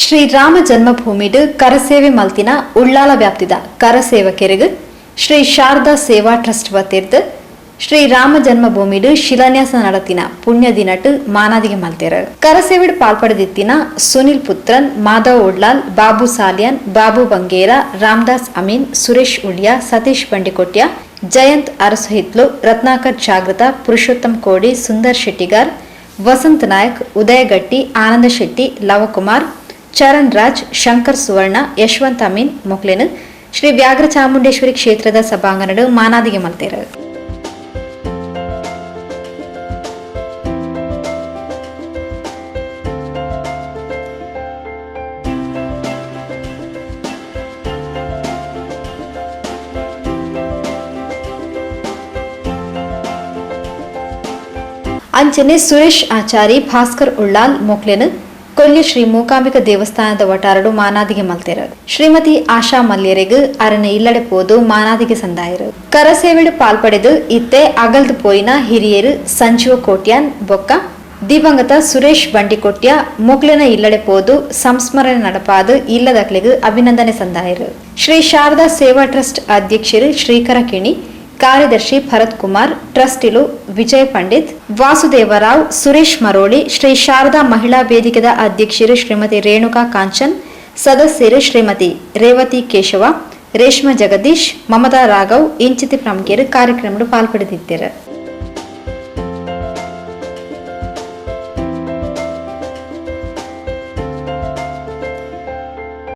ಶ್ರೀ ರಾಮ ಜನ್ಮಭೂಮಿಡ್ ಕರಸೇವೆ ಮಲ್ತಿನ ಉಳ್ಳಾಲ ವ್ಯಾಪ್ತಿದ ಕರಸೇವಕೆರೆಗ್ ಶ್ರೀ ಶಾರದಾ ಸೇವಾ ಟ್ರಸ್ಟ್ ವತಿರ್ದ್ ಶ್ರೀ ರಾಮ ಜನ್ಮಭೂಮಿಡ್ ಶಿಲಾನ್ಯಾಸ ನಡತಿನ ಪುಣ್ಯ ದಿನಟ್ ಮಾನಾದಿಗೆ ಮಲ್ತೆರ್. ಕರಸೇವೆಡ್ ಪಾಲ್ಪಡೆದಿತ್ತಿನ ಸುನಿಲ್ ಪುತ್ರನ್, ಮಾಧವ ಉಳ್ಳಾಲ್, ಬಾಬು ಸಾಲಿಯಾನ್, ಬಾಬು ಬಂಗೇರ, ರಾಮದಾಸ್ ಅಮೀನ್, ಸುರೇಶ್ ಉಳ್ಯ, ಸತೀಶ್ ಬಂಡಿಕೊಟ್ಯ, ಜಯಂತ್ ಅರಸುಹಿತ್ಲು, ರತ್ನಾಕರ್ ಜಾಗೃತ, ಪುರುಷೋತ್ತಮ್ ಕೋಡಿ, ಸುಂದರ್ ಶೆಟ್ಟಿಗಾರ್, ವಸಂತ್ ನಾಯಕ್, ಉದಯ ಗಟ್ಟಿ, ಆನಂದ ಶೆಟ್ಟಿ, ಲವಕುಮಾರ್, ಚರಣ್ ರಾಜ್, ಶಂಕರ್ ಸುವರ್ಣ, ಯಶವಂತ್ ಅಮೀನ್ ಮೊಕ್ಲೆನ್ ಶ್ರೀ ವ್ಯಾಘ್ರ ಚಾಮುಂಡೇಶ್ವರಿ ಕ್ಷೇತ್ರದ ಸಭಾಂಗಣಡ್ ಮಾನಾದಿಗೆ ಮಲ್ತೆರ್. ಅಂಚನೆ ಸುರೇಶ್ ಆಚಾರಿ, ಭಾಸ್ಕರ್ ಉಳ್ಳಾಲ್ ಮೊಕ್ಲೆನ್ ಕೊಲ್ಯ ಶ್ರೀ ಮೂಕಾಂಬಿಕ ದೇವಸ್ಥಾನದ ವಟಾರಡು ಮಾನಾದಿಗೆ ಮಲ್ತೆರ್. ಶ್ರೀಮತಿ ಆಶಾ ಮಲ್ಯರೆಗ್ ಅರನ ಇಲ್ಲಡೆ ಪೋದು ಮಾನಾದಿಗೆ ಸಂದಾಯೆರ್. ಕರಸೇವೆಡ್ ಪಾಲ್ಪಡೆದ್ ಇತ್ತೆ ಅಗಲ್ದ್ ಪೋಯಿನ ಹಿರಿಯೆರ್ ಸಂಜೀವ ಕೋಟ್ಯಾನ್ ಬೊಕ್ಕ ದಿವಂಗತ ಸುರೇಶ್ ಬಂಡಿಕೊಟ್ಯ ಮೊಕ್ಲೆನ ಇಲ್ಲಡೆ ಪೋದು ಸಂಸ್ಮರಣೆ ನಡಪಾದ್ ಇಲ್ಲದಕ್ಲೆಗ್ ಅಭಿನಂದನೆ ಸಂದಾಯೆರ್. ಶ್ರೀ ಶಾರದಾ ಸೇವಾ ಟ್ರಸ್ಟ್ ಅಧ್ಯಕ್ಷೆರ್ ಶ್ರೀಕರ ಕಿಣಿ, ಕಾರ್ಯದರ್ಶಿ ಭರತ್ ಕುಮಾರ್, ಟ್ರಸ್ಟಿಲು ವಿಜಯ ಪಂಡಿತ್, ವಾಸುದೇವರಾವ್, ಸುರೇಶ್ ಮರೋಳಿ, ಶ್ರೀ ಶಾರದಾ ಮಹಿಳಾ ವೇದಿಕೆದ ಅಧ್ಯಕ್ಷೆರ್ ಶ್ರೀಮತಿ ರೇಣುಕಾ ಕಾಂಚನ್, ಸದಸ್ಯೆರ್ ಶ್ರೀಮತಿ ರೇವತಿ ಕೇಶವ, ರೇಷ್ಮಾ ಜಗದೀಶ್, ಮಮತಾ ರಾಘವ್ ಇಂಚಿತಿ ಪ್ರಮುಖೆರ್ ಕಾರ್ಯಕ್ರಮಡ್ ಪಾಲ್ಪಡೆದಿತ್ತೆರ್.